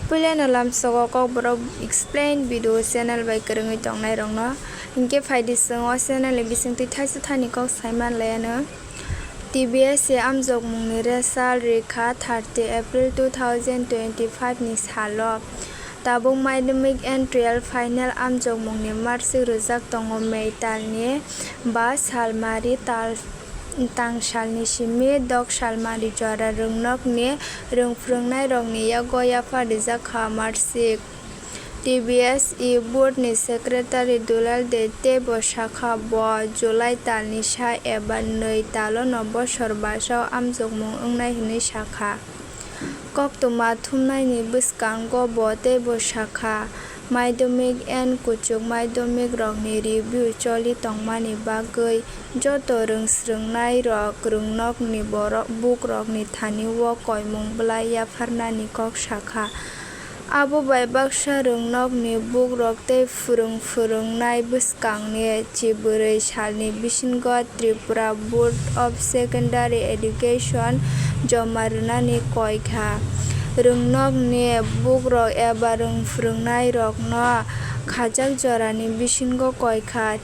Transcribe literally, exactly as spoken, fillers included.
Puilano lamsogo kokborok explain video channel bai kwrwngwi tongnairokno. Hinkhe phaidi chwng o channel ni bisingtwi thaisa thani kok saimanlaiano. T B S C amjokmungni result rikha thirty April two thousand twenty-five ni salo. Tabuk madhyamik and twelve final amjokmungni marksheet rwjak tongo May talni ba salmari tal tangsalni simi dok salmari jora rwngnokni rwngphrwngnairokni yago yaphar rijakha marksheet. T B S C board ni secretary Dulal Dey teibo sakha, bo July talni sa eba nwi talono bosor basao amjokmung wngnai hwnwi sakha. Koktwma thumnaini bwskango bo teibo sakha, madhyamik and kuchuk madhyamik rokni review choli tongmani bagwi joto rwngsrwngnairok rwngnokni borok bukrokni thani o koimung bwlai yapharnani kok sakha. Abo bai baksa rwngnokni bukrok tei phwrwng phwrwngnai bwskangni chibrwi salni bisingo Tripura Board of Secondary Education joma rwnani koi kha. Rwngnokni bukrok eba rwng phwrwngnairokno khajak jorani bisingo koi kha.